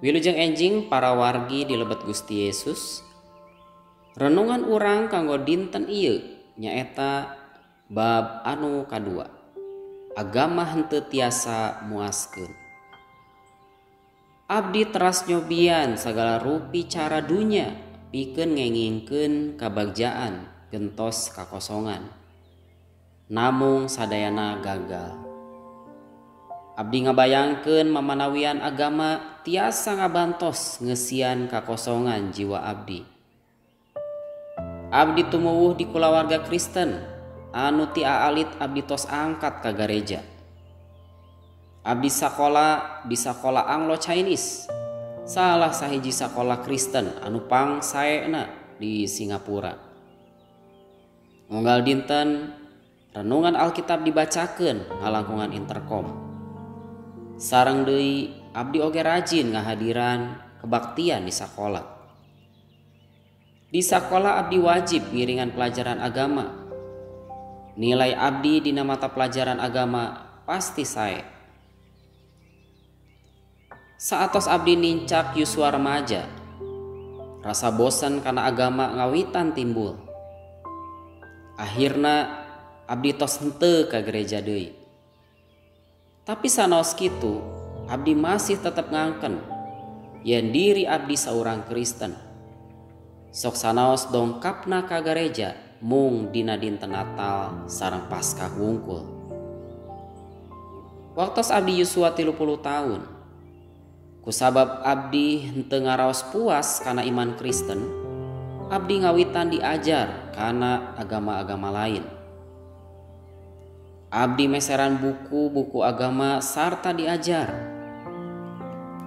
Wilujeng enjing para wargi di lebet Gusti Yesus. Renungan urang kanggo dinten ieu nyaeta bab anu kadua. Agama henteu tiasa muaskeun. Abdi teras nyobian sagala rupi cara dunya pikeun ngengingkeun kabagjaan gentos kakosongan. Namung sadayana gagal. Abdi ngabayangkeun mamanawian agama tiasa ngabantos ngeusian kakosongan jiwa abdi. Abdi tumuwuh di kulawarga Kristen anu ti aalit abdi tos angkat ka gareja. Abdi sakola di sakola Anglo Chinese, salah sahiji sakola Kristen anu pangsaena di Singapura. Unggal dinten renungan Alkitab dibacakeun ngalangkungan interkom. Sareng deui abdi oge rajin ngahadiran kebaktian di sakola. Di sakola abdi wajib ngiringan pelajaran agama. Nilai abdi dina mata pelajaran agama pasti sae. Saatos abdi nincak yuswa remaja, rasa bosan kana agama ngawitan timbul. Akhirna abdi tos henteu ka gereja deui. Tapi sanaos kitu, abdi masih tetep ngangken yen diri abdi saurang Kristen. Sok sanaos dongkapna ka gareja mung dina dinten Natal sareng Paskah wungkul. Waktos abdi yuswa 30 tahun, kusabab abdi henteu ngaraos puas kana iman Kristen, abdi ngawitan diajar kana agama-agama lain. Abdi meseran buku-buku agama sarta diajar.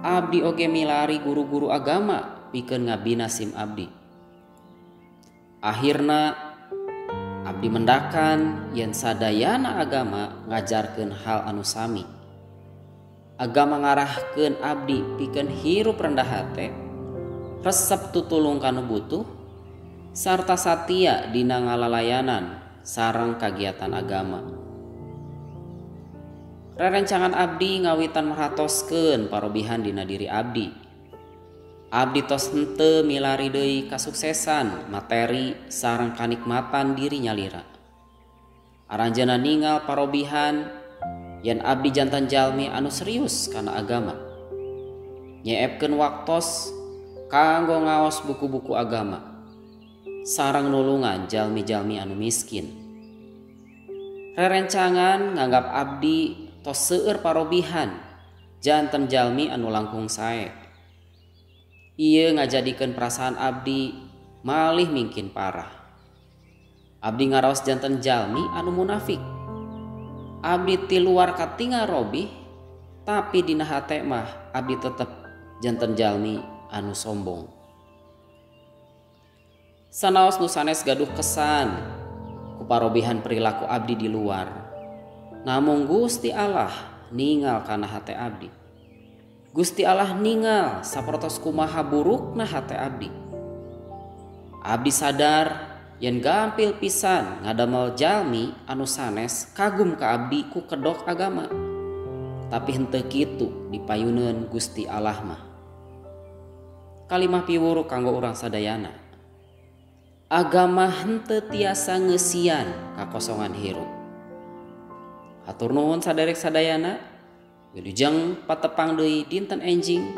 Abdi oge milari guru-guru agama pikeun ngabina sim abdi. Akhirna abdi mendakan yen sadayana agama ngajarkeun hal anu sami. Agama ngarahkeun abdi pikeun hirup rendah hate, resep tutulung kanu butuh, sarta satia dina ngalalayanan sareng kagiatan agama. Rerencangan abdi ngawitan merhatoskeun parobihan dina diri abdi. Abdi tos henteu milari deui kasuksesan materi sareng kanikmatan diri nyalira. Aranjeunna ningal parobihan yen abdi jantan jalmi anu serius kana agama. Nyeepkeun waktos kanggo ngaos buku-buku agama sareng nulungan jalmi-jalmi anu miskin. Rerencangan nganggap abdi tos seueur parobihan janten jalmi anu langkung sae. Ieu ngajadikeun perasaan abdi malih mingkin parah. Abdi ngaraos janten jalmi anu munafik. Abdi ti luar katingal robih, tapi dina hate mah abdi tetep janten jalmi anu sombong. Sanaos nu sanes gaduh kesan ku parobihan perilaku abdi di luar. Namung Gusti Allah ningal kana hate abdi. Gusti Allah ningal sapertos kumaha burukna hate abdi. Abdi sadar yen gampil pisan ngadamel jalmi anu sanes kagum ka abdi ku kedok agama. Tapi henteu kitu dipayuneun Gusti Allah mah. Kalimah piwuru kanggo urang sadayana. Agama henteu tiasa ngeusian kakosongan hirup. Hatur nuhun saderek sadayana, wilujeng patepang deui dinten enjing,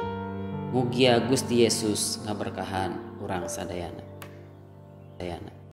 mugia Gusti Yesus ngaberkahan urang sadayana. Sadayana.